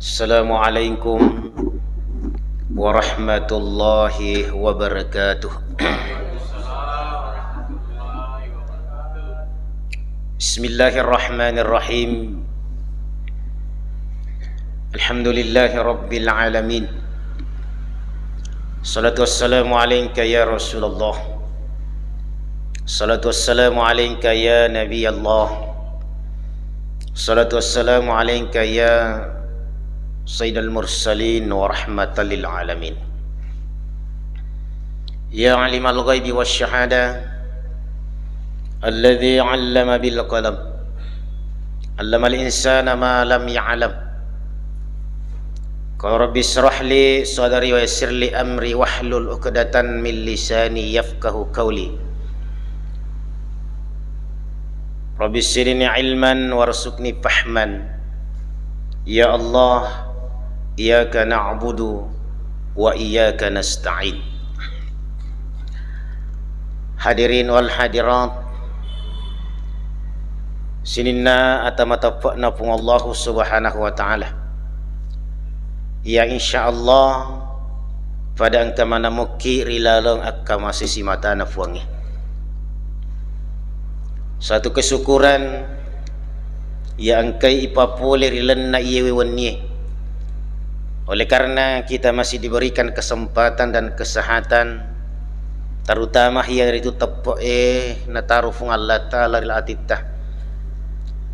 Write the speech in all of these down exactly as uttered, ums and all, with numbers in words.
Assalamualaikum warahmatullahi wabarakatuh. Bismillahirrahmanirrahim. Alhamdulillahi rabbil alamin. Salatu wassalamu alaika ya Rasulullah. Salatu wassalamu alaika ya Nabi Allah. Salatu wassalamu alaika ya Sayyidal Mursalin wa rahmatan lil alamin. Ya alimal ghaibi wasy syahadah, alladzi 'allama bil qalam, 'allamal insana ma lam ya'lam. Qala rabbi israh li sadri wa yassir li amri wahlul 'uqdatan min lisani yafqahu qawli. Rabbi zidni ilman warzuqni fahman. Ya Allah, iyyaka na'budu wa iyyaka nasta'in. Hadirin wal hadirat, sininna ata mateppe'na Puang Allahu Subhanahu wa Ta'ala, iya insyaallah pada engka manamukki ri laleng akkamase simatana Puangnge. Satu kesyukuran iya engkai ipapole ri lenna iyewe wennie. Oleh karena kita masih diberikan kesempatan dan kesehatan, terutama iyaritu teppe'e nataro Puang Allah Ta'ala ri atitta,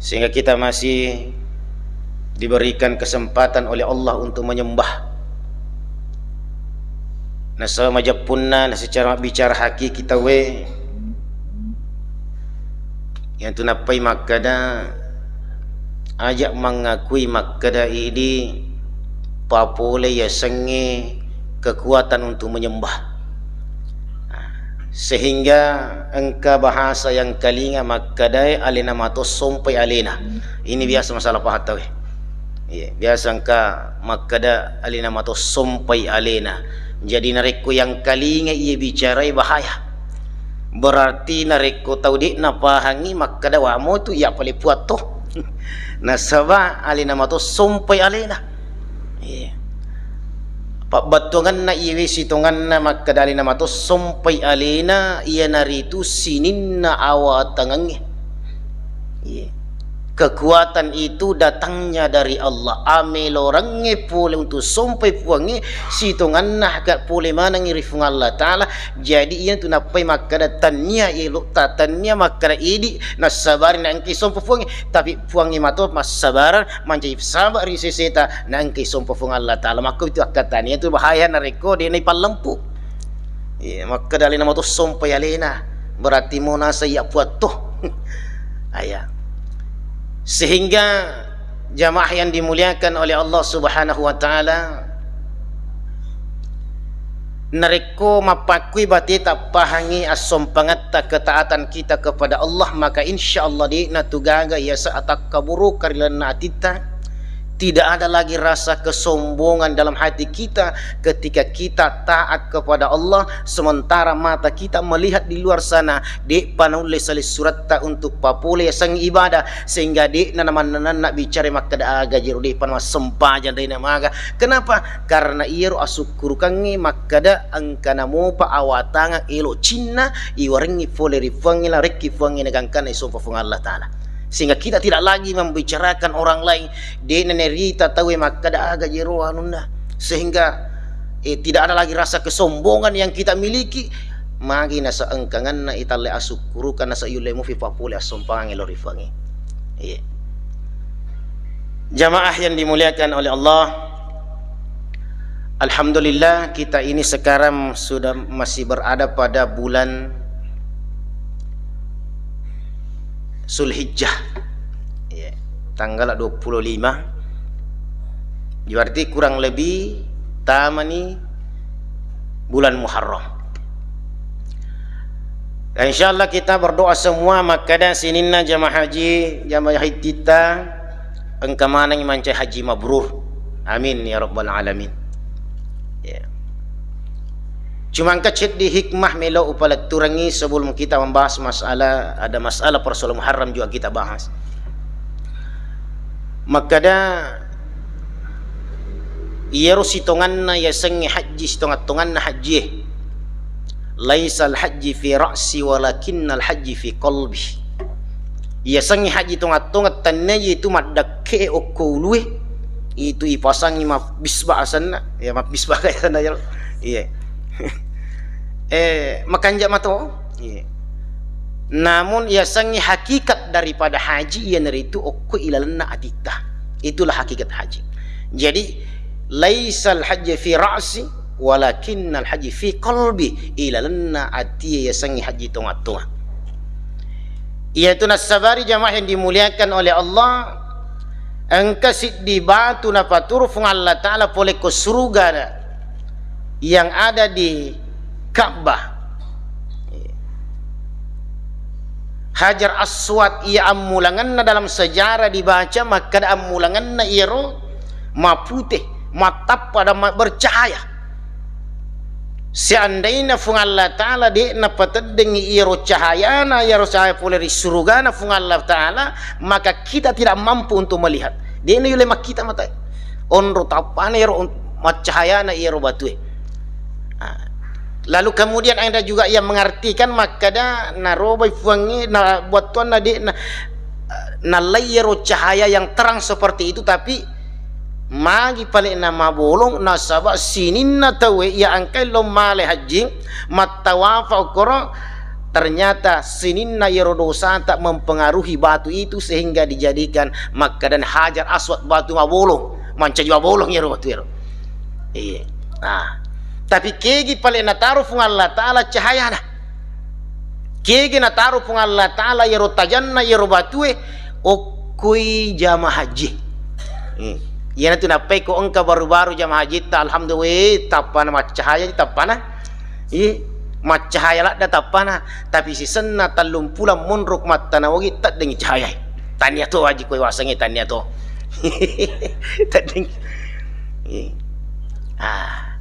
sehingga kita masih diberikan kesempatan oleh Allah untuk menyembah. Nasaba majeppunna, na secara bicara hakiki tauwe, iyanatu nappai makkeda, aja mangakui makkeda idi papole yasengnge kekuatan untuk menyembah. Sehingga engka bahasa yang kalinga makkedae alena mato sompai alena. Ini biasa masalah paham tauwe. Iya, biasa engka makkeda alena mato sompai alena. Jadi narekko yang kalinga iya bicarai bahaya. Berarti narekko tau de'na pahangi makkeda wamo tu iya pale puatto. Nasaba alena mato sompai alena. Iya. Pabbattuangenna iyewe sitonganna makkeda alena mato sompai alena iyanaritu sininna awatangengnge. Iya. Kekuatan itu datangnya dari Allah. Amelorengnge pole untuk sompai Puangnge, sitonganna aga pole manengngi ri Puang Allah Ta'ala. Jadi iyanatu nappai makkeda tannia elo'ta, tannia makkeda idi nassabari naengkai sompa Puangnge, tapi Puangnge mato massabarang mancaji saba ri seseta naengkai sompa Puang Allah Ta'ala. Makko itu akkatania tu bahaya narekko de'na ipallempu. Iya, makkeda alena mato sompai alena, berarti mo naseng iya puatto. Aya. Sehingga jamaah yang dimuliakan oleh Allah Subhanahu wa Ta'ala, narekko mappakkui bateta pahangi assompangatta ketaatan kita kepada Allah, maka insya Allah de'na tu gaga iya sa atakkaburuka ri lalenna atitta. Tidak ada lagi rasa kesombongan dalam hati kita ketika kita taat kepada Allah, sementara mata kita melihat di luar sana, de'pa naulle salessuratta untuk papole yasengnge ibadah, sehingga de'na namannananna bicara makkeda aga jero de'pa nassempajang ri namaga. Kenapa? Karena iyaro asukkurukengnge makkeda engkana mopa awatangang elo cinna iwarengngi pole ri Puangnge, larekki Puangnge nagangkanna isompa Puang Allah Ta'ala. Sehingga kita tidak lagi membicarakan orang lain. De'na nerita tauwe makkeda aga jero anunna. Sehingga, eh, tidak ada lagi rasa kesombongan yang kita miliki. Magi nasa engkangenna italle asukkurukan, nasa yulle mufi papole assompangang elo ri Puangnge. Iya. Jamaah yang dimuliakan oleh Allah, alhamdulillah, kita ini sekarang sudah masih berada pada bulan Zulhijjah. Iya, tanggal dua puluh lima. Berarti kurang lebih tamani bulan Muharram. Dan insyaallah kita berdoa semua, makkeda sininna jamaah haji, jamaah haji kita engka maneng mancaji haji mabrur. Amin ya rabbal alamin. Ya. Cuma engka ceddi hikmah melo upaletturengngi sebelum kita membahas masalah, ada masalah persoalan Muharram juga kita bahas. Makkeda Iyaro sitonganna yasengnge hajji, sitongang-tonganna hajjie. Laisal hajji fi ra'si walakinnal hajji fi qalbi. Yasengnge hajji tongang-tongeng tennia itu maddekke'e okko ulue, itu ipasangi mabbisba asenna, ya mabbisba asenna ya. Iya. Eh, makanja mato. Iya. Namun yasengnge hakikat daripada haji iyanaritu okko ilalenna atitta. Itulah hakikat haji. Jadi, laisal hajji fi ra'si, walakinnal hajji fi qalbi. Ilalenna atie yasengnge haji tonga-tonga. Iyatu nassabari jamaah yang dimuliakan oleh Allah, engka siddi batu napaturu Fuang Allah Ta'ala pole ko suruga yang ada di Ka'bah. Hajar Aswad, iya ammulangenna dalam sejarah dibaca, makkeda ammulangenna iyaro mapute, mattappa dan ma-, bercahaya. Seandaina Fuang Allah Ta'ala de'na pateddengi iyaro cahayana, iyaro cahaya pole ri surugana Fuang Allah Ta'ala, maka kita tidak mampu untuk melihat. De'na yule makkita matae. Onro tappana iyaro on-, maccahayana iyaro batue. Ah. Lalu kemudian ada juga yang mengartikan makkeda narobai Fuangnge, na buattuanna de'na, nallai iyaro cahaya yang terang seperti itu, tapi magi pale'na mabolong, nasaba sininna tauwe iya engkai lo male hajji, mattawafa okkoro, ternyata sininna iyaro dosata mempengaruhi batu itu sehingga dijadikan makkedan Hajar Aswad batu mabolong, mancaji mabolong iyaro batu iyaro. Iya. Nah, tapi kegi pale nataro Fuang Allah Ta'ala cahayana. Kegi nataro Fuang Allah Ta'ala iyaro tajanna iyaro batue, okkoi jamaah haji. Hmm. Iyanatu nappai ko engka baru-baru jamaah hajitta, alhamdulillah, tappana maccahaya, tappana. Iya, maccahaya ladda tappana, tapi sisenna tellumpulo monro mattana ogi teddengi cahaya. Tania to aji koe wasengnge tania to. Teddeng. Iya. Ah.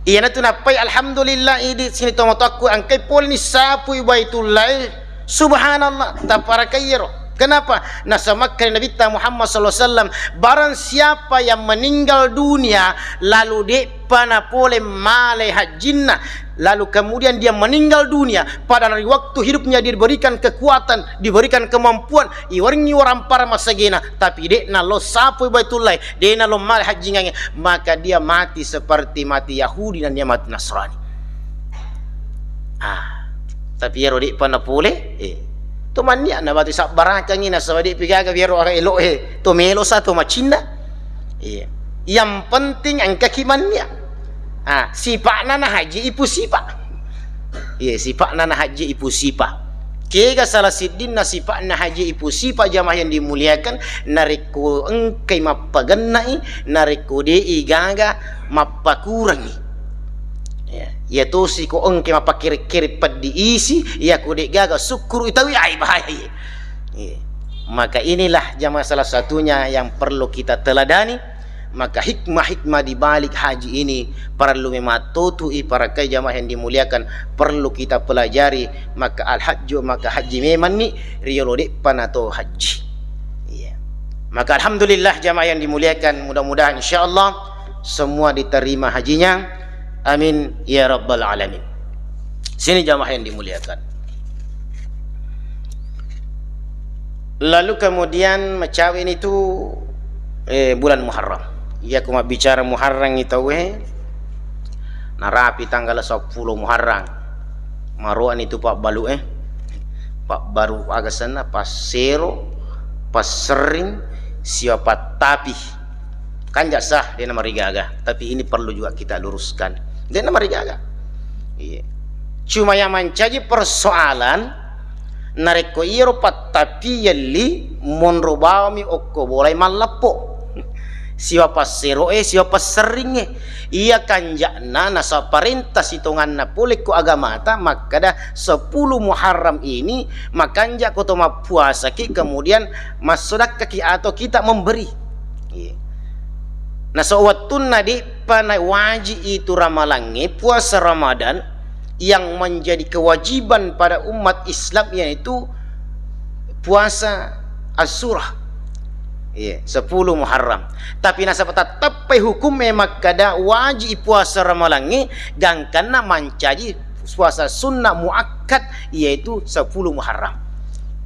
Iyanatu nappai alhamdulillah idi sini tomatoakku engkai poleni sapui Baitullah. Subhanallah, taparakai iyaro. Kenapa? Nasamakkani Nabitta Muhammad sallallahu alaihi wasallam, barang siapa yang meninggal dunia lalu de'pa napole male hajjinna, lalu kemudian dia meninggal dunia, padahal di waktu hidupnya dia diberikan kekuatan, diberikan kemampuan, iwarengngi warampara masagena, tapi de'na lo sapui Baitullah, de'na lo male hajjingangnge, maka dia mati seperti mati Yahudi dan dia mati Nasrani. Ah, tapi iyaro de'pa napole, eh, to mannia'na batu sabbarakangngi nasaba de'pi gaga iyaro aga elo'e, to melo sa to macinna. Iya. Yang penting engkaki mannia. Ah, sipa'na na haji ipu sipa. Iya, sipa'na na haji ipu sipa. Kega salah siddinna sipa'na haji ipu sipa jamaah yang dimuliakan, narekko engkai mappagenna'i, narekko de'i gaga mappakurangi. Ya, iya tosi ko engke mappakere-kere peddi isi, iya ko de gaga sukkuru itawi, ai bahaya iya. Iya. Maka inilah jamaah salah satunya yang perlu kita teladani. Maka hikmah-hikmah di balik haji ini perlu memang totu i para kai jamaah yang dimuliakan, perlu kita pelajari. Maka al-hajju, maka haji memanni riolo de'pa nato haji. Iya. Maka alhamdulillah jamaah yang dimuliakan, mudah-mudahan insyaallah semua diterima hajinya. Amin ya rabbal alamin. Sini jamaah yang dimuliakan. Lalu kemudian macawe ini tu, eh, bulan Muharram. Iya ku mabbicara Muharram itu, eh, narapi tanggal sepuluh Muharram. Maroani tu pabbalu, eh. Pabbaru aga senna, passero, passerring, siwa pattapi. Kanja sah, de namarigaga. Tapi ini perlu juga kita luruskan. De namarigaga. Iya. Cuma yang mancaji persoalan, narekko iyaro pattapi yelli, monro bawami okko bolai malleppo. Siwa passero e, siwa passerring e. Iya kanja'na nasaba parenta sitonganna pole ko agamata makkeda sepuluh Muharram ini makanja'ko to mappuasaki, kemudian massodakkaki atau kita memberi. Iya. Nasaba wettunna de'pa nawaji itu ramalangnge puasa Ramadan yang menjadi kewajiban pada umat Islam, yaitu puasa Asyura. Iya, sepuluh Muharram. Tapi nasaba tatteppai hukumme makkada wajib puasa Ramalangnge, gangkanna mancaji puasa sunnah muakkad, yaitu sepuluh Muharram.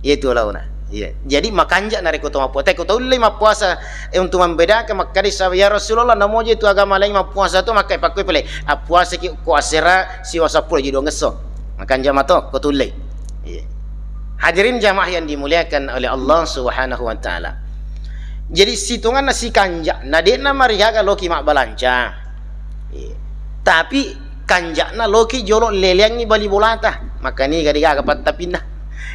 Iyatu laona. Iya. Jadi makanja narekko to mappuasa. Ko taulle mappuasa, eh, untuk membedakan makkada saba, "Ya Rasulullah, namoja itu agama lain mappuasa tu makkai pakkoi pale." Appuasa ki ko asera siwa sepuluh ji dua ngesso. Makanja mato ko tulle. Iya. Hadirin jamaah yang dimuliakan oleh Allah Subhanahu wa Ta'ala. Jadi sitonganna sikanja, na de'na marigaga loki mabbalanca. Iya. Tapi kanja'na loki jolo leleangngi bali bolata. Makani gadi gaga pattapinna.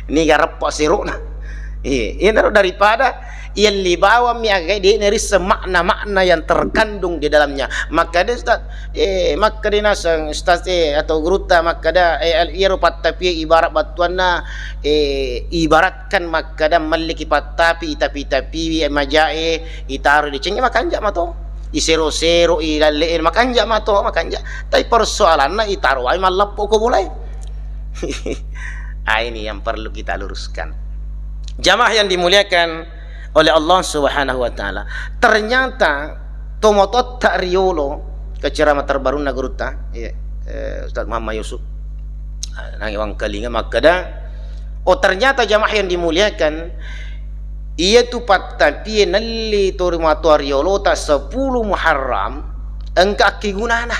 Niga reppa serona. Iya, iyanaro daripada yelli bawammi aga de'na risseng makna-makna yang terkandung di dalamnya. Maka de Ustaz, eh, makkada naseng Ustaz, eh, atau gurutta makkada, eh, al-, iyaro pattapie ibarat battuanna, eh, ibaratkan makkada melliki pattapi, tapi-tapiwi majae, itaro di cengnge, makanja mato. Isero-sero, ilalle'e, makanja mato, makanja. Tapi persoalanna itaro wae malleppo ko bolae. Ah, ini yang perlu kita luruskan. Jamaah yang dimuliakan oleh Allah Subhanahu wa Ta'ala. Ternyata tomatoatta riolo, ke ceramah terbaruna gurutta, iya, eh, Ustaz Muhammad Yusuf. Ah, nangi wangkalinga makkada, oh, ternyata jamaah yang dimuliakan, iyatu pattapie nelli tomatoa riolota sepuluh Muharram, engka akkigunana.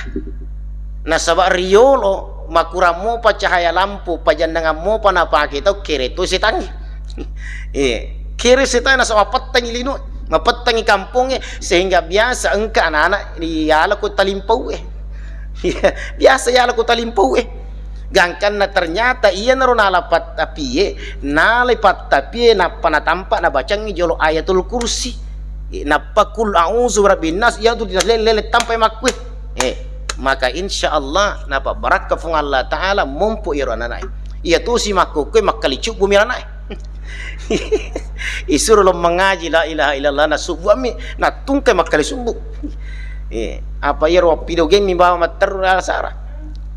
Nasaba riolo makurang mopa cahaya lampu, pajannangang mopa napake tau, kere to setangnge. Eh, kere setangnge nasaba mapettangngi lino, mapettangngi kampongnge, sehingga biasa engka anak-anak diala ko talimpauwe. Iya, biasa yala ko talimpauwe. Gangkanna ternyata iyanaro nala pattapie, nalai pattapie nappa natampa nabacangngi jolo Ayatul Kursi. Eh, nappa kul a'udzu birabbin nas, iyatu lele-lele tampai makkue. Eh, maka insya Allah napabbarakka Fuang Allah Ta'ala mompo iyaro anana'e. Iya tosi makkukue makkali cubbu mi anana'e. Isuro lo mengaji la ilaha illallah, nasubbuammi, nattungkai makkali subbu. Eh, apa iyaro video game mi bawa matteru alasara.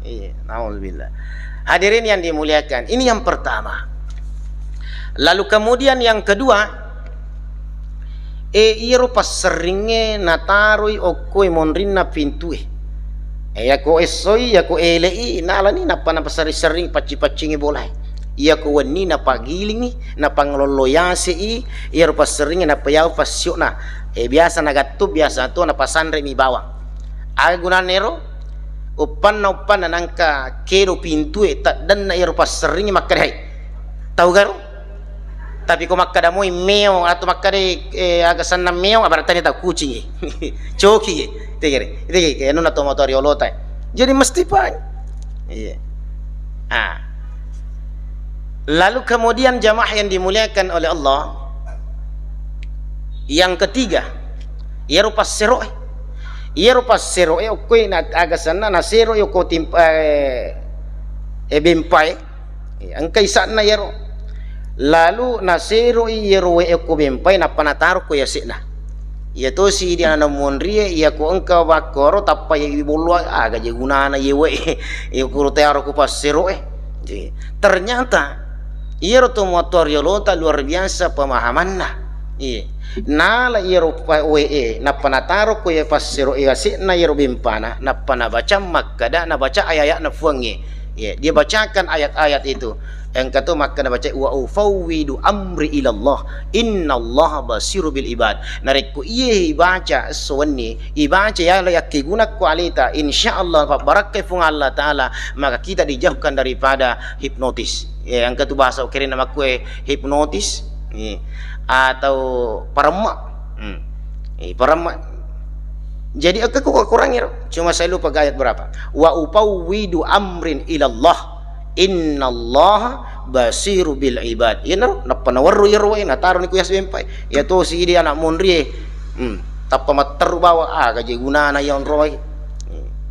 Iya, naudzubillah. Hadirin yang dimuliakan, ini yang pertama. Lalu kemudian yang kedua, eh, iyaro passerringnge nataroi okkoe monrinna pintue. Eh, yako essoi, yako ele'i, nalani nappa napasserring-serring pacci-paccingi bolae. Iyako wenni napagilingi, napanglollo yase'i, iyaro passerringnge nappa yawa passiokna. Eh, biasa nagattu, biasa to napasanremi bawang. Aga gunana ero? Uppanna, uppanna nangka kedo pintue, taddenna iyaro passerringnge makkeda, "Hai, tau garo?" Tapi ko makkeda moi meong atau makkeda, eh, aga senna meong, berarti tau kucing, eh. Coki, eh. Itu kira. Itu kira, anu na tomatoa riolota, eh. Jadi mesti pa. Iya. Ah. Lalu kemudian jamaah yang dimuliakan oleh Allah, yang ketiga, iyaro passero'e. Iyaro passero'e okkoe na aga senna nasero'i okko timp-, eh, eh, bempae. Eh, engka isa'na iyaro. Lalu nasero'i iyaro wae okko bempae nappa nataro ko yase'na. Iya tosi idi anak monrie, iya ko engka wakkoro tappa iya ibolloang, aga je gunana iye wae. Iya kuro tearo ko passero'e. Jadi, ternyata iyaro tomatoa riolota luar biasa pemahamanna. Iya. Nala iyaro pa-, wae, nappa nataro ko iya passero'e yase'na iyaro bempana, nappa nabaca makkeda, nabaca ayat-ayatna Fuangnge. Iya, dia bacakan ayat-ayat itu. Engka to makkeda baca, "Wa ufawwidu amri ilallah, innallaha basiru bil ibad." Narekko iye ibaca esso wenni, ibaca yala yakkeguna ko aleta, insyaallah pabbarakkai Fuang Allah Ta'ala, maka kita dijauhkan daripada hipnotis. Ya, engka tu bahasa kerenna makkue hipnotis, eh, atau paremma. Hmm. Eh, paremma. Jadi, engka ku kurangi ro. Cuma saya lupa ayat berapa. "Wa ufawwidu amrin ilallah. Innallaha basiru bil ibad." Iyanaro, nappa nawerru iyaro wae, nataroni ku yas bempai. Iya tosi idi anak monrie. Hmm. Tappa matteru bawang, aga je gunana iya onroi.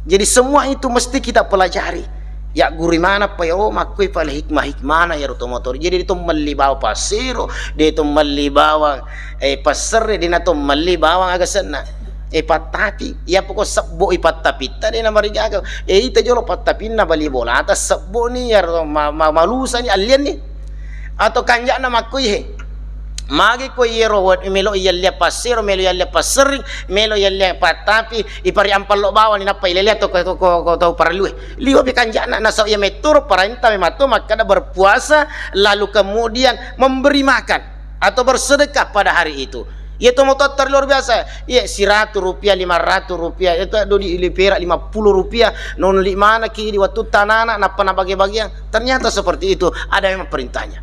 Jadi semua itu mesti kita pelajari. Ya guru mana pa ya, oh, makkoi pale hikmah-hikmana iyaro tomatoa. Jadi de to melli bawang passero, de to melli bawang, eh, passerre, de na to melli bawang aga senna. Eh, pattapi, iya poko sebbo i pattapitta de na marigaga. Eh, ita jolo pattapinna bali bolata sebbo ni iyaro ma-, ma-, malusani allianni. Atau kanja'na makkoi he. Magi ko iyaro we-, melo iyalliang passero, melo iyalliang passerring, melo iyalliang pattapi, ipariampallo bawang ni nappa ilelea to ko, ko, ko, ko tau parellue. Liwe pi kanjana, nasaba iya mettoro parenta memang to makkeda berpuasa, lalu kemudian memberi makan atau bersedekah pada hari itu. Iya to mototta luar biasa. Iya, siratu rupiah, lima ratu rupiah, itu dodi li perak lima puluh rupiah, nonli manaki di wattu tanana, nappa nabage-bageang. Ternyata seperti itu, ada memang perintahnya.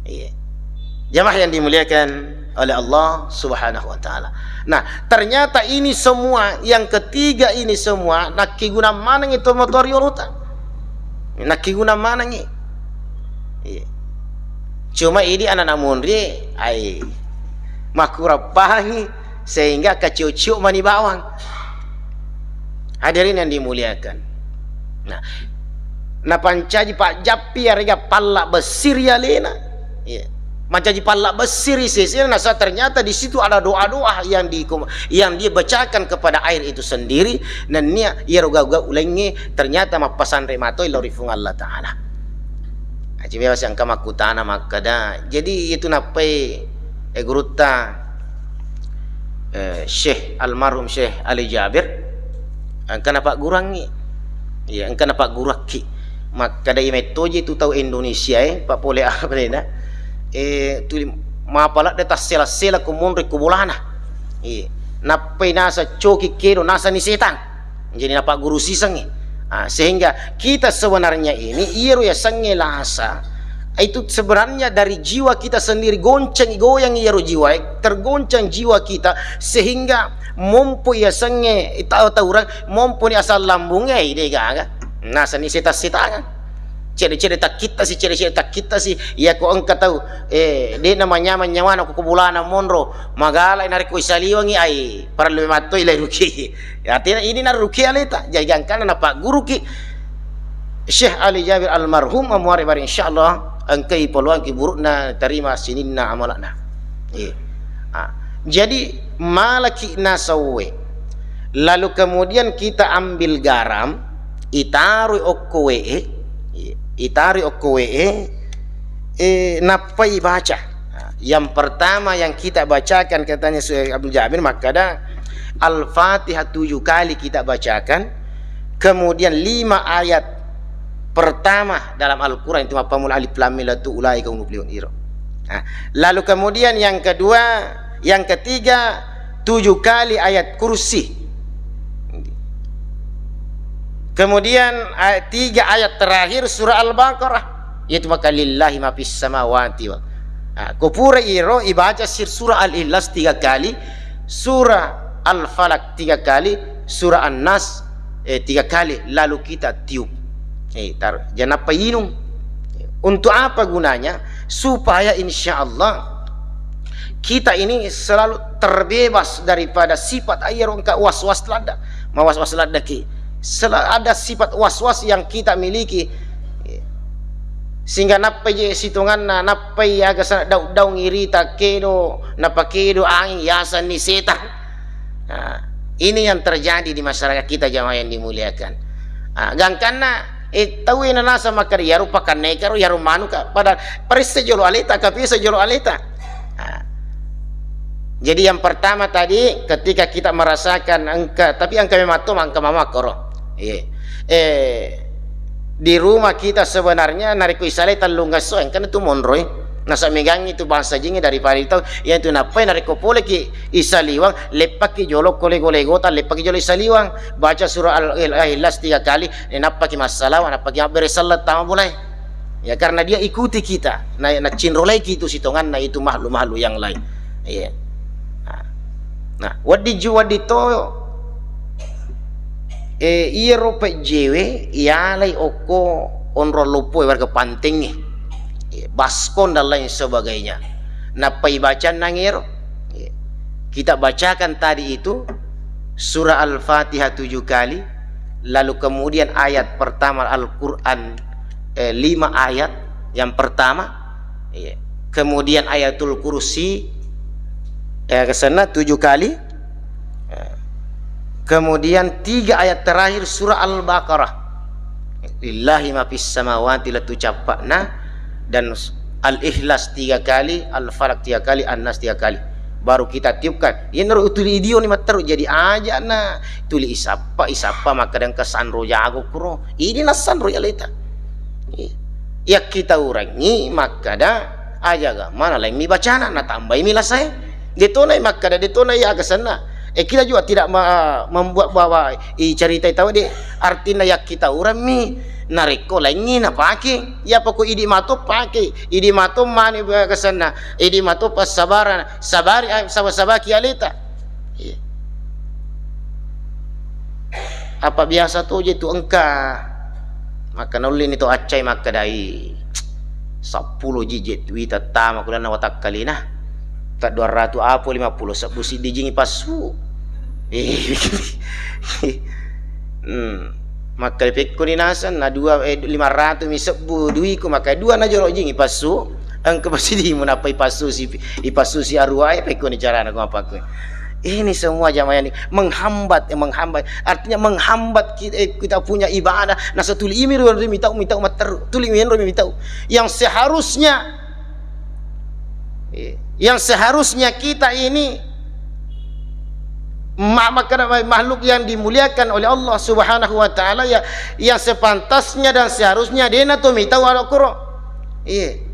Iya. Jamaah yang dimuliakan oleh Allah Subhanahu wa Ta'ala. Nah, ternyata ini semua, yang ketiga ini semua, nakkiguna maneng itu motor yolota. Nakkiguna manengi. Iya. Cuma idi anak-anak monri, ai, makurappangi, sehingga kacio-cio mani bawang. Hadirin yang dimuliakan. Nah, napancaji pajjappi arega palla bessi ri alena. Iya. Mancaji palla bessi ri sesena, nasa ternyata di situ ada doa-doa yang di-, yang dia bacakan kepada air itu sendiri, nennia iyaro gau-gau laingnge ternyata mappasanre matoi lao ri Fuang Allah Ta'ala. Aji biasa engka makkutana makkeda, jadi itu nappai, eh, gurutta, eh, Syekh, almarhum Syekh Ali Jabir, engka napaggurangngi. Iya, engka napaggurakki. Makkeda iya mettoji tu tau Indonesia e, pa pole apa dena. Eh, tuli mapala de tassela-sela ko monro ko bolana. Iya. Nappai nasa coki kedo, nasa ni setang. Jadi napagguru sisengngi. Ah, sehingga kita sebenarnya ini, iyaro yasengnge lasa, itu sebenarnya dari jiwa kita sendiri, goncang, goyang iyaro jiwa, eh, tergoncang jiwa kita, sehingga mompo yasengnge tau-, taurang, mompo ni asal lambungnge, eh, de gaga. Nasani seta-setangan. Cede-cede takkittasi, cede-cede takkittasi. Iya ko engka tau, eh, de namanyamang nyawana ko, ko bolana monro, magala narekko isaliwangi, ai, parellu mattoi lai ruki. Artinya ini naruki aleta. Jadi gangkana napagguruki Syekh Ali Jabir almarhum, amuare bari insyaallah engkai peluangki burukna tarima sininna amalakna. Iya. Ah. Jadi malaki nasawwe. Lalu kemudian kita ambil garam, itaroi okko we'e, iya, itaroi okko we'e, eh, nappai baca. Nah, yang pertama yang kita bacakan, katanya Syekh Abdul Jabir, makkada Al-Fatihah tujuh kali kita bacakan, kemudian lima ayat pertama dalam Al-Quran itu mappammula alif lam mim la tu ulaika humul muflihun iro. Nah, lalu kemudian yang kedua, yang ketiga, tujuh kali ayat kursi. Kemudian ayat, tiga ayat terakhir surah Al-Baqarah, yaitu maka lillahi ma fis samawati wa. Nah, ko pura iro ibaca sir-, surah Al-Ikhlas tiga kali, surah Al-Falaq tiga kali, surah An-Nas, eh, tiga kali, lalu kita tiup. Eh, tar-, jangan apa inung. Untuk apa gunanya? Supaya insya Allah kita ini selalu terbebas daripada sifat iyaro engka was-was ladda, mawas-was ladda ki. Sela-, ada sifat was-was yang kita miliki. Sehingga nappai je sitonganna, nappai aga sana daung-daung irita kedo, napakedo angin, yasanni setan. Nah, ini yang terjadi di masyarakat kita, jamaah yang dimuliakan. Ah, gangkanna, eh, tau e nanasa makkeda, "Iyaro pakannekaro, iyaro manuka," padahal paressa jolo aleta, kapesa jolo aleta. Ah. Jadi yang pertama tadi, ketika kita merasakan engka, tapi engka memang to, engka mamakkoro. Iya. Eh, di rumah kita sebenarnya narekko isalai tellungesso, engkana tu monroi. Nasa megangngi tu bangsa jingnge daripada tau, iyanatu nappai narekko poleki isaliwang, leppakki jolo ko lego-legota, leppakki jolo isaliwang, baca surah Al-, Al-Ikhlas tiga kali, nappaki massalawat, nappaki mabbere selleng tama bolae. Ya, karena dia ikuti kita, na, nacinrolaiki itu sitonganna itu makhluk-makhluk yang lain. Iya. Nah, nah, wedding ju-, wedding to, eh, iyaro pejjewe ialai okko onrong loppoe warga pantengnge. Iya, baskom dan lain sebagainya. Nappai bacannang ero. Iya. Kita bacakan tadi itu surah Al-Fatihah tujuh kali, lalu kemudian ayat pertama Al-Quran, eh, lima ayat yang pertama, iya. Kemudian Ayatul Kursi, eh, kesenna tujuh kali, eh, kemudian tiga ayat terakhir surah Al-Baqarah. Lillahi ma fis samawati, lettu cappa'na, dan s-, Al-Ikhlas tiga kali, Al-Falaq tiga kali, An-Nas tiga kali. Baru kita tiupkan. Iyanaro tuli idioni matteru. Jadi aja' na tuli isappa, isappa makkeda engka sanro jago kuro. Idi nassanro aleta. Iya. Yakkitaurengngi makkeda aja' ga mana laing mi bacana, natambai mi lasae. Detona makkeda, detona iya aga senna. Eh, kita juga tidak ma-, membuat bahwa icaritai tau de'. Artinya yakkitaureng mi. Narekko laingngi napake, iyapa ko idi' mato pake, idi' mato mani bagasanna, idi' mato passabarana, sabari, ah, saba-, sabaki aleta. Iya. Apa biasa toje tu engka, maka naulini to accai makkedai, seppulo jiji wita tama kulanna watakkalina, ta dua ratu apo lima pulo sebbu siddi jingi passu. Eh, hmm. Makka pekkoni naseng, na dua, eh, lima ratu mi sebbu duiku, maka dua na jolo jingi passu, engka pasidimu nappa ipassu si, ipassu si arua e, pekkoni carana ko apa ko. Ini semua jamaah ini menghambat, eh, menghambat. Artinya menghambat kita, eh, kita punya ibadah. Nasa tuli imi ro mitau, mitau matteru. Tuli imi ro mitau. Yang seharusnya Iya. Yang seharusnya kita ini ma-, maka-, makhluk yang dimuliakan oleh Allah Subhanahu wa Ta'ala, ya, yang sepantasnya dan seharusnya dena to mitau alokoro. Iya.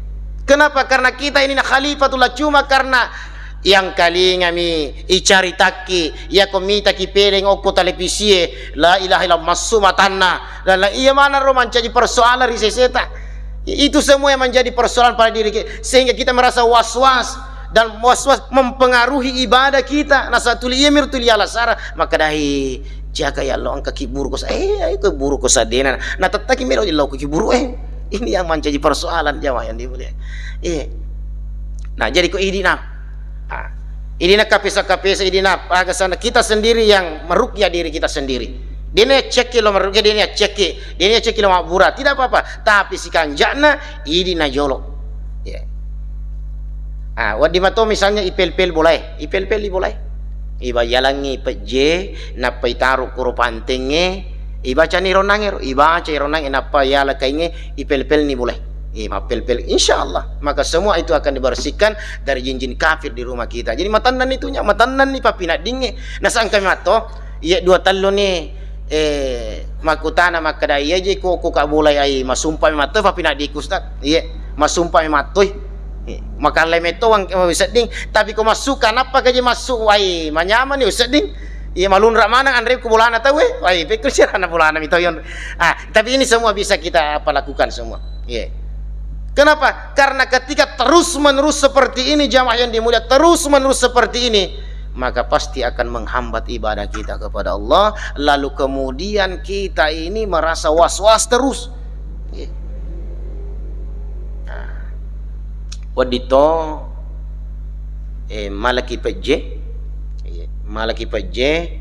Kenapa? Karena kita ini khalifatullah, cuma karena yang kalingami icaritakki, ya ko mitaki peleng okko televisie, la ilaha illallah, massu matanna. Dan la-, iya mana ro mancaji persoalan ri seseta. Itu semua yang menjadi persoalan pada diri kita, sehingga kita merasa was-was, dan was-was mempengaruhi ibadah kita. Nasa tuli iya mir tuli alasara, maka dahi jaga ya Allah, engka kiburu kosa, eh, ayo kiburu kosa dena. Nah, tettaki melo di lau kiburu, eh. Ini yang menjadi persoalan jamaah yang dimuliakan. Iya. Nah, jadi ko idi nah. Ah, idina kapesa-kapesa, idina aga sana, kita sendiri yang merukyah diri kita sendiri. Dena cekki lo merukyah, dena cekki, dena cekki lo mabbura, tidak apa-apa. Tapi sikanja'na idina jolo. Ya. Ah, wedding mato misalnya ipel-pel bolae, ipel-pel i bolae. Iba yalangi pejje, nappa itaru kuro pantengnge, ibacani ronnangngero, ibaca ronnangnge, nappa yala kaingnge, ipel-pelni bolae. Eh, mappel-pel, insya Allah. Maka semua itu akan dibersihkan dari jin-jin kafir di rumah kita. Jadi matennanni tunya, matennanni papinaddingnge. Nasangka matto, iya dua tellu ni, eh, makkutana makkeda, iya je ko, ko ka bolai ai, masumpa mi matto papinaddiku, Ustaz. Iya, masumpa mi mattoi. Eh, makallai metto wang, eh, sedding, tapi ko massuka, nappa ka je massu wai, manyamani sedding. Iya, malunra maneng anre ku bolana tau, eh. Wai, pekko sirana bolana mi tau yon. Ah, tapi ini semua bisa kita apa lakukan semua. Iya. Kenapa? Karena ketika terus-menerus seperti ini, jamaah yang dimulia, terus-menerus seperti ini, maka pasti akan menghambat ibadah kita kepada Allah, lalu kemudian kita ini merasa was-was terus. Iya. Nah, wedding to, eh, malaki pejje. Iya, malaki pejje,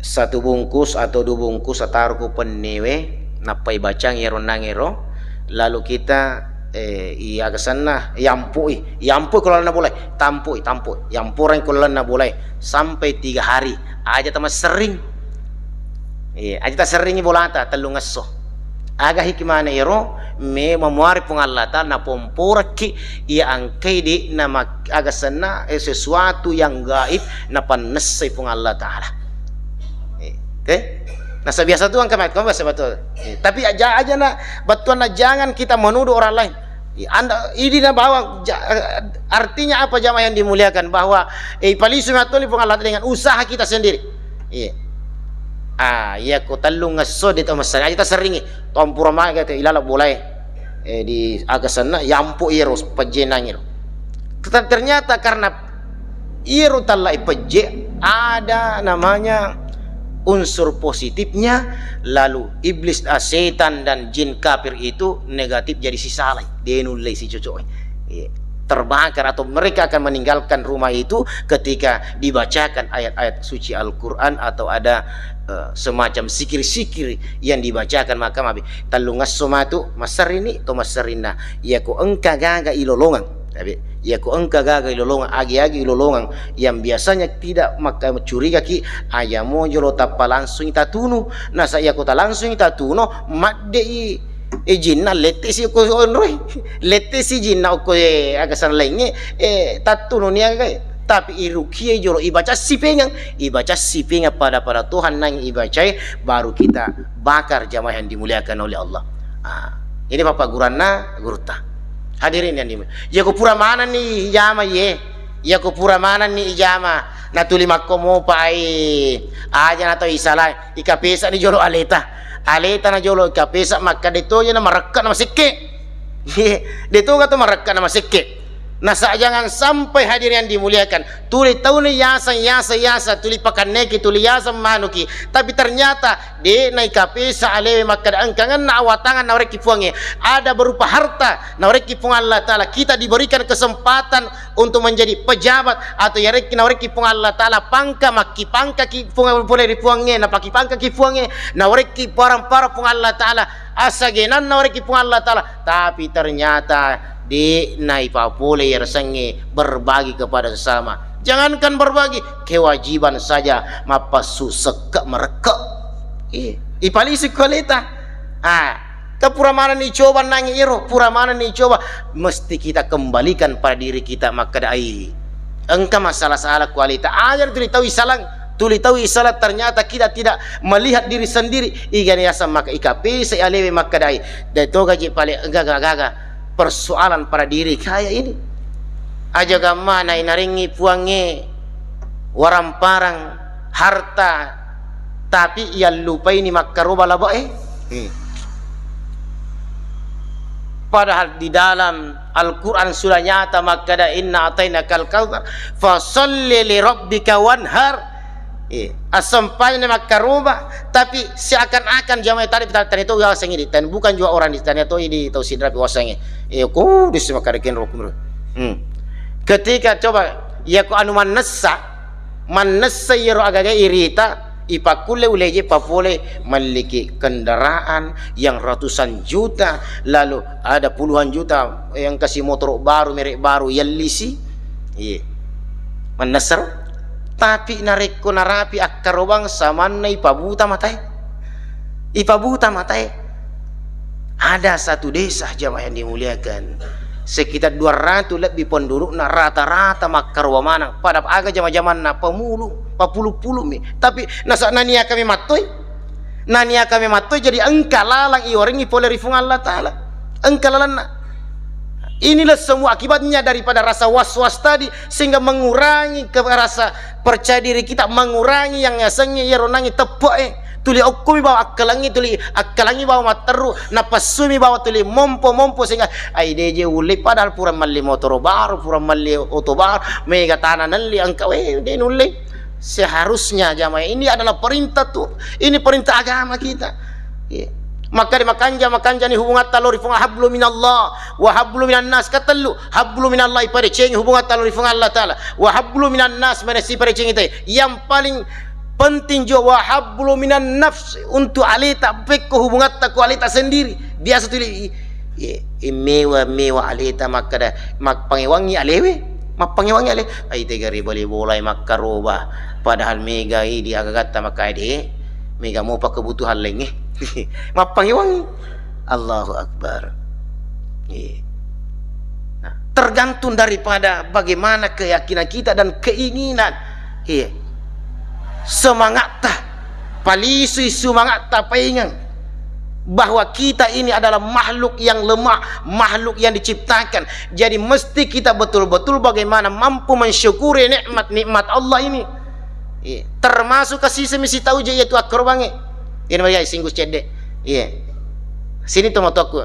satu bungkus atau dua bungkus ataruku pennewe, nappa ibacang iyaro nangero, lalu kita, eh, iya aga senna, yampui, yampui ko lalenna bolae, tampui, tampui, yampurengngi ko lalenna bolae sampai tiga hari, aja tamasserring. Iya, aja taserringi bolata tellungesso. Aga hikmana ero? Memang muari Puang Allah Ta'ala napomporekki iya angkai de'na mak-, aga senna, eh, sesuatu yang gaib napannessai Puang Allah Ta'ala. Eh, oke? Nasa biasa tu engka mai, biasa betul. Eh, tapi aja, aja na, bettuanna jangan kita menuduh orang lain. Iya, anda, ini na bahwa ja-, artinya apa jamaah yang dimuliakan? Bahwa, eh, palisu matoni Puang Allah Ta'ala dengan usaha kita sendiri. Iya. Ah, iya ko tellungesso de to massenna, aja taserringi. Tompura maga te ilala bolae. Eh, di aga senna, yampo iyaro pejjenang iro. Tetapi ternyata karena iyaro tellai pejje, ada namanya unsur positifnya, lalu iblis, ah, setan dan jin kafir itu negatif jadi sisalai, de nullei sicocok. Iya. Terbakar atau mereka akan meninggalkan rumah itu ketika dibacakan ayat-ayat suci Al-Quran atau ada, eh, semacam sikir-sikir yang dibacakan, maka mabi tellungesso matu masserrini to masserinna. Iya ko engka gaga ilolongang. Tapi, iya ko engka gaga ilolongang, agi-agi ilolongang yang biasanya tidak maka curiga ki, aja mo jolo tappa langsung tatunu. Nasa iya ko ta langsung tatuno, maddei Eh, jinna lette si ko onroi. Lette si jinna ko, eh, aga sala laingnge, eh, tattununi aga, eh. Tapi irukiai jolo, ibaca sipengeng, ibaca sipengeng pada-pada Tuhan nang ibacai, baru kita bakar jamaah yang dimuliakan oleh Allah. Ah, ini bapak guranna gurutta. Hadirin yang dimuliakan. Iya ko pura manenni ijama ye. Iya ko pura manenni ijama. Natuli makko mopa ai. Aja na tau isala. Ikapesani jolo aleta. Aleta na jolo ikapesa makkeda to jana marekka na masekke. Iya, de toga to marekka na masekke. Nasa jangan sampai hadirin yang dimuliakan. Tuli tauni yaseng, yaseng, yaseng, tuli pakanneki, tuli yaseng manuki. Tapi ternyata de naikapesa alewe makkeda engkangenna awatangan nawarekki Puangnge. Ada berupa harta nawarekki Puang Allah Ta'ala. Kita diberikan kesempatan untuk menjadi pejabat atau yarekki nawarekki Puang Allah Ta'ala pangka, makkipangkaki Puang pole ri Puangnge, napakkipangkaki Puangnge, nawarekki parang-parang Puang Allah Ta'ala. Asagenanna warekki Puang Allah Ta'ala, tapi ternyata de naipapole yasengnge berbagi kepada sesama. Jangankan berbagi, kewajiban saja mappassu sekke merekke. Iya, ipalisi kualeta. Ah, ke pura manenni coba nangi iro, pura manenni coba, mesti kita kembalikan pada diri kita makkeda ai. Engka masalah-salah kualita. Aja tuli tau isalang, tuli tau isalang, ternyata kita tidak melihat diri sendiri. Igana yaseng maka ikapesa alewe makkeda ai. De toga je pale gaga-gaga persoalan pada diri kaya ini. Aja gammana inarengi Puangnge waramparang harta, tapi yallupaini makkaroba labe'e. Hmm. Padahal di dalam Al-Quran sudah nyata makkeda, "Inna atainakal kautsar, fasalli li rabbika wanhar." Iya. Assampajang makkaroba, tapi seakan-akan jamaah tadi, tania to yaseng idi, dan bukan juga orang di tania to idi tau sidrapi wasengnge. Iya, kudus makkeda kenro kumro. Hmm. Ketika coba, iya ko anu mannessa, mannessa iyaro agaga irita, ipakkulle uleje papole, melliki kendaraan yang ratusan juta, lalu ada puluhan juta yang kasi motoro baru, merek baru, yallisi. Iya. Mannessaro. Tapi narekko narapi akkarobang samanna ipabuta matae. Ipabuta matae. Ada satu desa, jamaah yang dimuliakan, sekitar dua ratus lebih pendudukna, rata-rata makkaroba maneng. Pada aga jama-jamanna pemulung, papulung-pulungmi. Tapi nasa naniakami mattoi. Naniakami mattoi, jadi engka lalang iwarengi pole ri Puang Allah Ta'ala. Engka lalanna. Inilah semua akibatnya daripada rasa was-was tadi, sehingga mengurangi ke rasa percaya diri kita, mengurangi yang yasengnge iyaro nangi teppe'e. Tuli okkomi bawa akkalangngi, tuli akkalangngi bawa matteru, napassumi bawa tuli mompo-mompo, sehingga ai de je ulle, padahal pura melli motoro baru, pura melli oto baru, mega tana nelli engka, weh, de nulle. Seharusnya jamaah ini adalah perintah tuh, ini perintah agama kita. Iya. Maka de makanja, makanjani hubungatta lao ri Puang, hablu minallah wa hablu minan nas, katellu, hablu minallah, ipadecengi hubungatta lao ri Puang Allah Ta'ala, wa hablu minan nas, manessa ipadecengi te. Yang paling penting juga wa hablu minan nafs, untuk aleta, pekko hubungatta ko aleta sendiri. Biasa tu i-, i-, i-, mewa-mewa aleta makkeda, mappangewangi alewe, mappangewangi ale, ai tega ri bali bolai makkaroba, padahal mega idi agagatta makkae de, mega mopa kebutuhan laingnge. Mappangewangi. Allahu Akbar. Iya. Nah, tergantung daripada bagaimana keyakinan kita dan keinginan. Iya. Semangatta, palisui semangatta, paingeng bahwa kita ini adalah makhluk yang lemah, makhluk yang diciptakan. Jadi mesti kita betul-betul bagaimana mampu mensyukuri nikmat-nikmat Allah ini. Iya. Termasuk kasih semisi tau je iya tu akkarobangnge. Ini meriah singgu cedde. Iya. Sini tu matoku.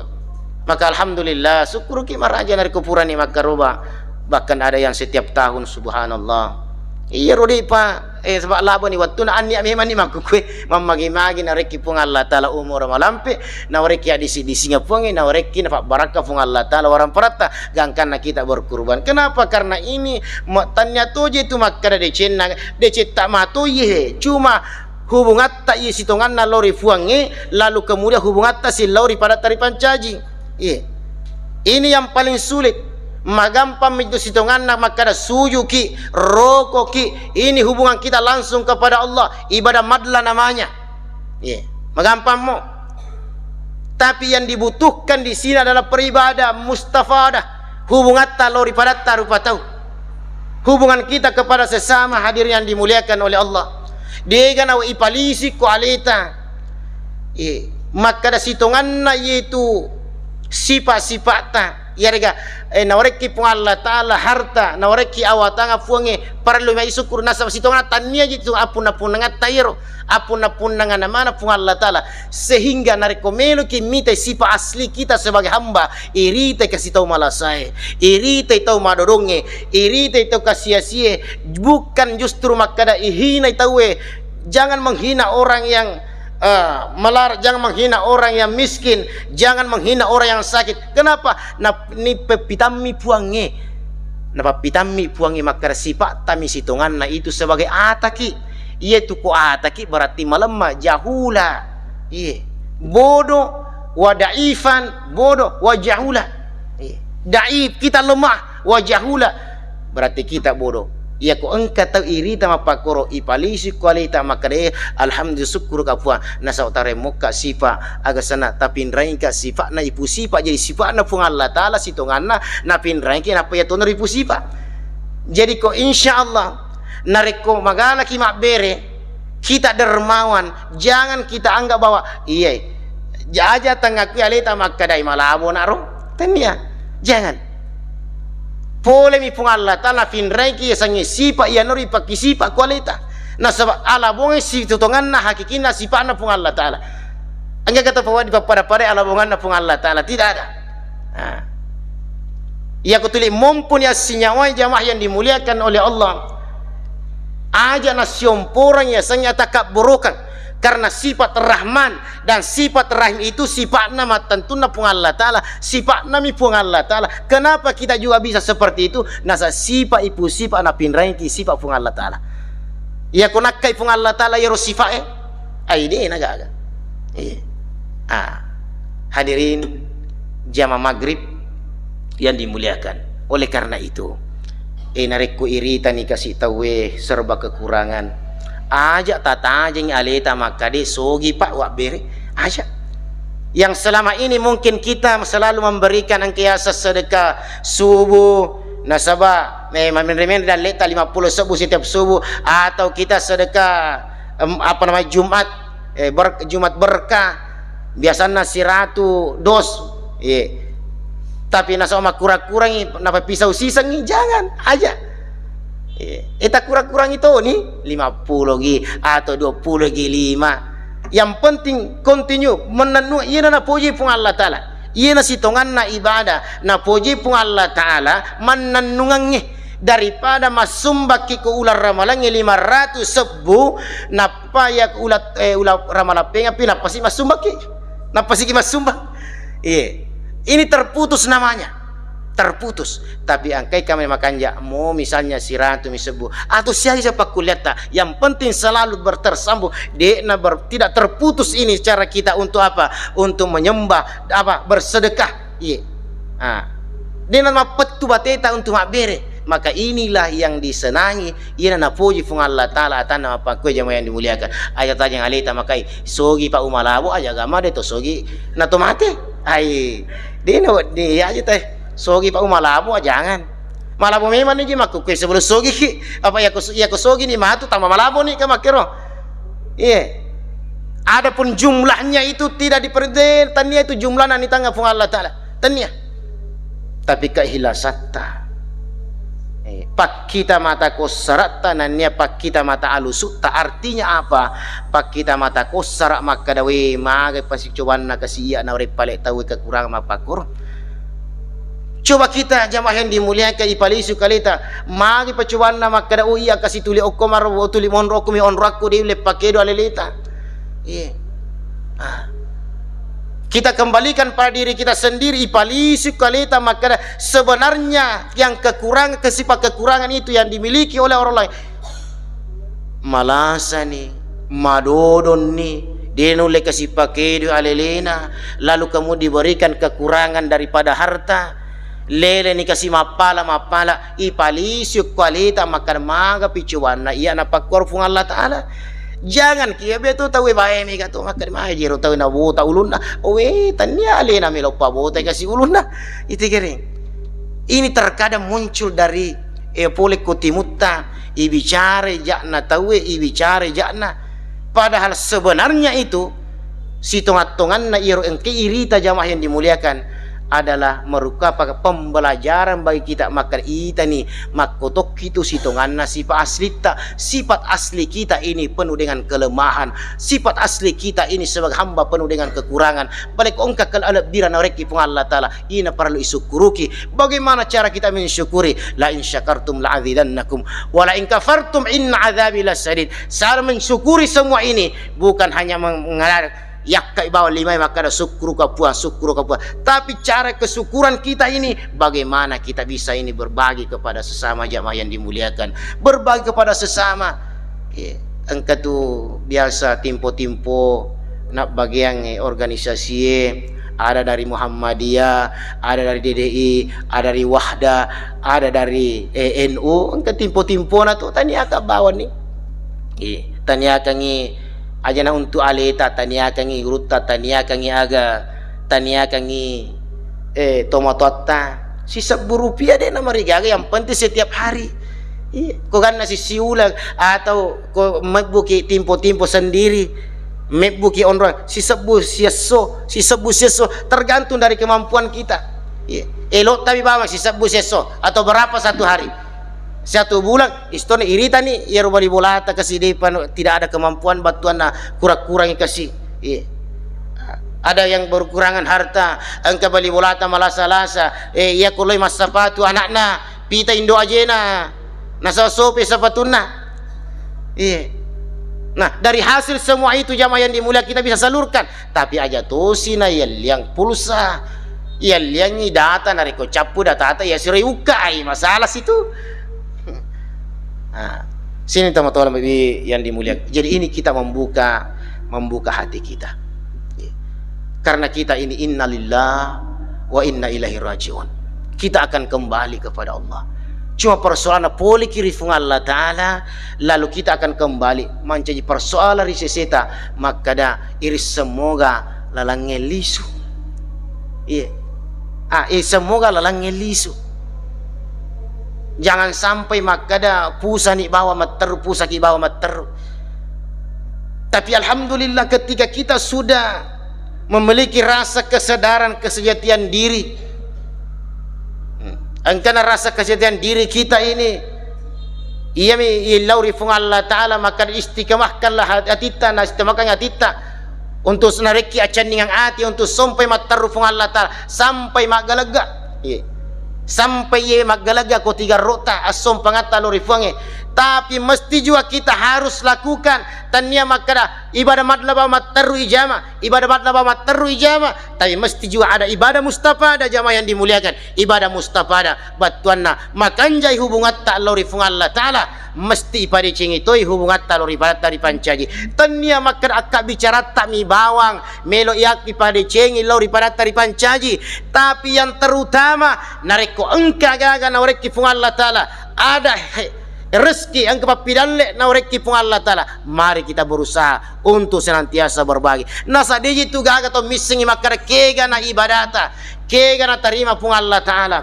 Maka alhamdulillah, syukuruki maraja narekko purani makkaroba. Bahkan ada yang setiap tahun, subhanallah. Iya rodi pa, eh, sebab labo ni wattuna annia memang ni makkukue, mammagi-magi narekki Puang Allah Ta'ala umur malampe, nawarekki addisi-disinga Puangnge, nawarekki napabbarakka Puang Allah Ta'ala waramparatta, gangkanna kita berkurban. Kenapa? Karena ini ma-, tania toje tu makkada decenna, decetta matoye, cuma hubungatta iye sitonganna lao ri Puangnge, lalu kemudian hubungatta silao ri padatta ripancaji. Iye. Ini yang paling sulit. Magampang mi tu sitonganna makkada sujuki, rokoki. Ini hubungan kita langsung kepada Allah. Ibadah madla namanya. Iye. Magampang mo. Tapi yang dibutuhkan di sini adalah peribadah mustafadah, hubungatta lao ri padatta rupa tau. Hubungan kita kepada sesama, hadirin yang dimuliakan oleh Allah. Dega nawa ipalisi ko aleta. Iye, makkada sitonganna iyetu sipa-sipa'ta. Iyarega, eh, nawarekki Puang Allah Ta'ala harta, nawarekki awatanga Puangnge, parellu mai syukur, nasaba sitonganna tannia ji tu appunna-punnangatta iyaro, appunna-punnangana mana Puang Allah Ta'ala. Sehingga narekko meloki mitai sipa asli kita sebagai hamba, iritai kasi tau malasae, iritai tau madodongnge, iritai tau kasiasie, bukan justru makkada ihinai tauwe. Jangan menghina orang yang, eh, melar-, jangan menghina orang yang miskin, jangan menghina orang yang sakit. Kenapa? Nap-, ni peppitammi Puangnge. Napappitammi Puangnge makkada sipa'tami sitonganna itu sebagai ataki. Iyatu ko ataki berarti malemma, jahula. Iye. Bodoh, wa daifan, bodoh, wa jahula. Iye. Daif, kita lemah, wa jahula. Berarti kita bodoh. Iya ko engka tau irita mappakkoro, ipalisi ko aleta makkada, eh, alhamdulillah, syukur ka Puang, nasaba taremmokka sipa, aga sana tapinraingka sipa'na ipu sipa, jadi sipa'na Puang Allah Ta'ala sitonganna napinraingki, nappa iya tono ripu sipa. Jadi ko insya Allah, narekko magalaki mabbere, kita dermawan, jangan kita anggap bahwa, iya, aja tangakui aleta makkadai malabo naro. Tennia, jangan. Polemi Puang Allah Ta'ala napinraiki yasengnge sipa iyanaro ipakki sipa ko aleta. Nasaba alabonge sitonganna hakikinna sipa'na Puang Allah Ta'ala. Engka kata pawaddi pappada-padai alabonganna Puang Allah Ta'ala, tidak ada. Nah. Iya ko tuli momponi assinyawai jamaah yang dimuliakan oleh Allah. Aja nasiomporeng yasengnge atakabburukan. Karena sifat Rahman dan sifat Rahim itu sifatna mattentunna Puang Allah Ta'ala, sifatnami Puang Allah Ta'ala. Kenapa kita juga bisa seperti itu? Nasa sifat ipu sifat napinraiki sifat Puang Allah Ta'ala. Iya ko nakkai Puang Allah Ta'ala iyaro sifat e, ai de' nagaga. Iya. Ah. Hadirin jamaah maghrib yang dimuliakan. Oleh karena itu, eh, narekko iritani kasi tauwe serba kekurangan, aja tatajengi aleta makkade sogi, Pak, wabbere. Aja. Yang selama ini mungkin kita selalu memberikan engka yaseng sedekah subuh, nasaba, eh, mamenre-menre dalleta lima puluh sebbu setiap subuh, atau kita sedekah, em, apa namanya, Jumat, eh, ber-, Jumat berkah, biasanna siratu dos, eh. Tapi nasaba makkura-kurangi, napapisau sisengngi, jangan, aja. Eh, eh, takura-kurangi toni, lima puluh gi atau dua puluh gi lima. Yang penting continue, mennennu, iyana napoji Puang Allah Ta'ala. Iyana sitonganna ibadah, napoji Puang Allah Ta'ala, mannennungengnge. Daripada massumbakki ko uleng ramalangnge lima ratus sebbu, nappa iya ko ula-, eh, uleng ramalang pengapi, nappasi massumbakki. Nappasiki massumbang. Iya. Ini terputus namanya. Terputus. Tapi engkai kami makanja, mo misalnya siratu mi sebbu. Atau siaga siapa kuliatta. Yang penting selalu bertersambung. De'na ber-, tidak terputus ini cara kita untuk apa? Untuk menyembah, apa? Bersedekah. Iya. Ah. De'na mappettu bateta untuk mabbere. Maka inilah yang disenangi, iyana napoji Puang Allah Ta'ala, atanna mappakkue jamaah yang dimuliakan. Aja tajeng aleta makai, sogi Pak Umalabo, aja agama de to sogi, na to mate. Ai, de'na wedding, iya aja teh. Sogi Pak Umalabo, jangan. Malabo memang ni ji makkukkue sebelum sogi ki. Apa iya ko, iya ko sogi ni matu tambah malabo ni ka makkero. Iya. Adapun jumlahnya itu tidak diperintah, tania itu jumlahna ni tanga Puang Allah Ta'ala. Tania. Tapi keikhlasatta. Eh, pakkita mata kossaratta, nania pakkita mata alusutta. Artinya apa? Pakkita mata kossara makkada, we, maga pasicobanna kasi iya na ore pale tau kekurangan mappakkoro. Coba kita jamaah yang dimuliakan, ipalisu kaleta, magi pacobanna makkada, oh iya, kasi tuli okko maro, tuli monro okko mi onro akko, de ulle pakedo aleleta. Iya. Ah. Kita kembalikan pada diri kita sendiri, ipalisu kaleta makkada, sebenarnya yang kekurangan, kesipa kekurangan itu yang dimiliki oleh orang lain. Malasani, madodonni, de nulle kasi pakedo alelena, lalu kamu diberikan kekurangan daripada harta, leleni kasi mappala, mappala, ipalisu ko aleta makkada, maga picobanna iya napakkuaro Puang Allah Ta'ala. Jangan ki, iya betu tau e bae mega tu, makkeda mai jero tau na bota ulunna. Owe, tania alena melo pabota kasi ulunna. Itu kering. Ini terkadang muncul dari, eh, pole ko timutta, ibicara jakna tau e, ibicara jakna. Padahal sebenarnya itu sitonga-tonganna iyaro engke irita jamaah yang dimuliakan adalah merupakan pembelajaran bagi kita, makkeda itani makkotokki tu sitonganna sifat aslitta. Sifat asli kita ini penuh dengan kelemahan. Sifat asli kita ini sebagai hamba penuh dengan kekurangan. Balekko engka kelebbirang nawerekki Puang Allah Ta'ala, ina parellu isukkuruki. Bagaimana cara kita mensyukuri? La in syakartum la azidannakum, wa la in kafartum inna azabi lasyadid. Cara mensyukuri semua ini bukan hanya mengalir yakkai bawang limae makkeda, "Sukkuruka Puang, sukkuruka Puang." Tapi cara kesyukuran kita ini, bagaimana kita bisa ini berbagi kepada sesama jamaah yang dimuliakan, berbagi kepada sesama. Oke. Engka tu biasa timpo-timpo nabbagiang, eh, organisasi e, ada dari Muhammadiyah, ada dari D D I, ada dari Wahda, ada dari, eh, N U, engka timpo-timpona tu taniaka bawang ni. Eh, taniakangi ajana untuk aleta, taniakangi gurutta, taniakangi aga, taniakangi, eh, tomatoatta. Sisebbu rupiah de' namarigaga, yang penting setiap hari. Iya, ko ganna sisiuleng atau ko mebbuki timpo-timpo sendiri, mebbuki onrong, sisebbu siesso, sisebbu siesso, tergantung dari kemampuan kita. Iya. Elo' tapi bawang sisebbu siesso atau berapa satu hari? Satu bulan, istona iritani iyaro bali bolata kasi depa, tidak ada kemampuan battuanna, kurang-kurangi kasi. Iya. Ada yang berkurangan harta, engka bali bolata malasa-lasa, eh, iya ko loi massapatu anakna, pita indo ajena, nasaba sope sapatunna. Iya. Nah, dari hasil semua itu jamaah yang dimulia kita bisa salurkan. Tapi aja tosi na yalliang pulsa, yalliangi data, narekko cappu datata ya siro ukka ai masalah situ. Nah, sini teman-teman yang dimuliakan. Jadi ini kita membuka, membuka hati kita. Karena kita ini innalillah wa inna ilaihi rajiun. Kita akan kembali kepada Allah. Cuma persoalanna poliki ri Fuang Allah Ta'ala, lalu kita akan kembali mancaji persoalan ri seseta, makkeda iri semoga lalangnge lisu. Iya. Ah, eh, semoga lalangnge lisu. Jangan sampai makkeda pusani bawa matteru, pusaki bawa matteru. Tapi alhamdulillah, ketika kita sudah memiliki rasa kesadaran kesejatian diri, hmm, engkana rasa kesejatian diri kita ini, iyami illau ri Fuang Allah Ta'ala, maka istiqamahkanlah hat-, hatitta, na istiqamahkan hatitta untuk narekki accanningang ati untuk sompai matteru Fuang Allah Ta'ala sampai maggalegga. Iya. Sampai iye maggalegga ko tiga rota assompangatta lo ri Fuangnge. Tapi mesti jua kita harus lakukan. Tannia makkeda ibadah madlaba matteru ijama, ibadah madlaba matteru ijama. Tapi mesti jua ada ibadah mustafadah, jamaah yang dimuliakan. Ibadah mustafadah battuanna makanjai hubungatta lo ri Fuang Allah Ta'ala. Mesti ipadecengi toi hubungatta lo ri padatta ripancaji. Tennia makkeda akkabicaratta mi bawang melo iyakki padecengi lao ri padatta ripancaji. Tapi yang terutama, narekko engka gaga nawerekki Fuang Allah Ta'ala, ada he-, rezeki engka pappidalle nawerekki Fuang Allah Ta'ala, mari kita berusaha untuk senantiasa berbagi. Nasaba deji tu gaga tau missengi makkeda kega na ibadata, kega natarima Fuang Allah Ta'ala.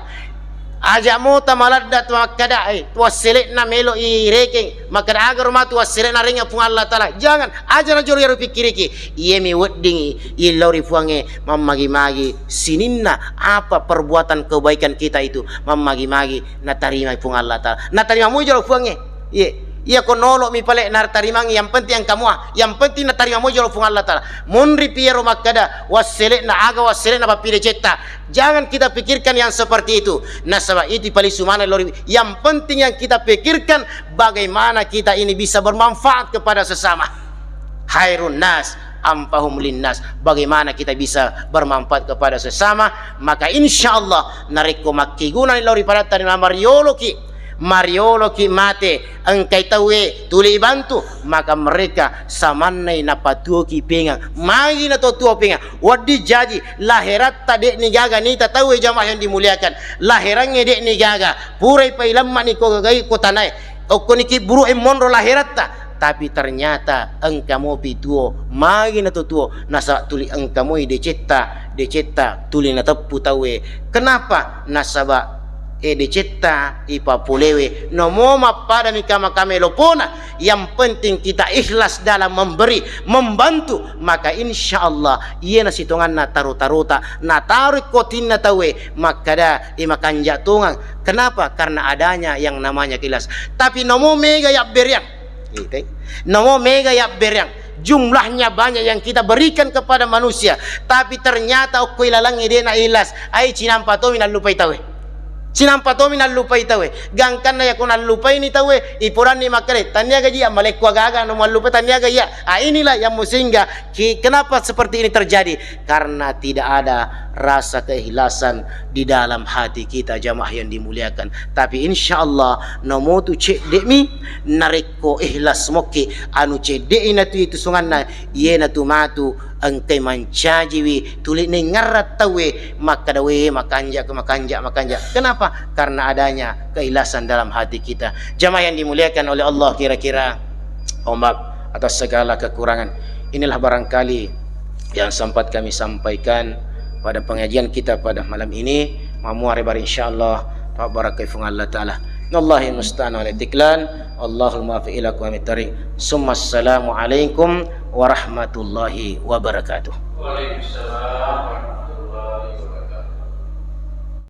Aja mota maladda tu makkeda, eh, tuassele'na melo i rekeng. Makkeda aga roma tuassele'na rengeng Fuang Allah Ta'ala. Jangan, aja najolo iyaro pikkiriki. Iyemi weddingi illau ri Fuangnge, mammagi-magi sininna apa perbuatan kebaikan kita itu, mammagi-magi natarima Fuang Allah Ta'ala. Natarima mui jolo Fuangnge. Iye, iya ko nolo'mi pale natarimangngi, yang penting engka mua, yang penting natarima mui jolo Fuang Allah Ta'ala. Munri pi iyaro makkeda, wassele'na aga, wassele'na pappidecetta. Jangan kita pikirkan yang seperti itu. Nasaba itu palisu maneng lao ri, yang penting yang kita pikirkan bagaimana kita ini bisa bermanfaat kepada sesama. Khairun nas anfa'uhum linnas. Bagaimana kita bisa bermanfaat kepada sesama? Maka insya Allah narekko makkegunani lao ri padatta ri marioloki, marioloki mate, engkai tauwe tuli ibantu, maka mereka samannai napatuoki pengang. Magi natuo-tuo pengang? Wedding jaji laheratta de'ni gaga nita tauwe, jamaah yang dimuliakan. Laherangnge de'ni gaga. Purai pailemmani ko gagai ko tanae. Okkoniki buru e monro laheratta. Tapi ternyata engka mopi tuo, magi na to tuo, nasaba tuli engka moi decetta, decetta tuli nateppu tauwe. Kenapa? Nasaba, eh, decetta ipapolewe. Nomo mappadami kama-kama lopona, yang penting kita ikhlas dalam memberi, membantu, maka insya Allah iyena sitonganna taro-tarota, nataroi kotinna tauwe, makkada, eh, makanja tongang. Kenapa? Karena adanya yang namanya ikhlas. Tapi nomo mega yabbereang. Itai. Nomo mega yabbereang. Jumlahnya banyak yang kita berikan kepada manusia, tapi ternyata okko ilalangnge dena ikhlas. Ai cinampa tomi nallupai tauwe. Cinampa tomi nallupai tauwe. Gangkanna yako nallupaini tauwe, ipodanni makkeda, taniaga ji iya malekko aga-aga no mallupai, taniaga iya. Ah, inilah yang sehingga ki-, kenapa seperti ini terjadi? Karena tidak ada rasa keikhlasan di dalam hati kita, jamaah yang dimuliakan. Tapi insya Allah, nomotu cedde'mi, narekko ikhlas mokki, anu cedde'i natu itu sunganna, iye natu matu engkai mancajiwi, tuli nengngarra tauwe makkada, "We, makanja, makanja, makanja." Kenapa? Karena adanya keikhlasan dalam hati kita. Jamaah yang dimuliakan oleh Allah, kira-kira, oh, maaf atas segala kekurangan. Inilah barangkali yang sempat kami sampaikan pada pengajian kita pada malam ini. Mamuare bar insyaallah, tabarakai fung Allah Ta'ala. Allahi musta'an wa tiklan. Allahul muwaffiq ila aqwamit thariq. Summa assalamu alaikum warahmatullahi wabarakatuh. Waalaikumsalam.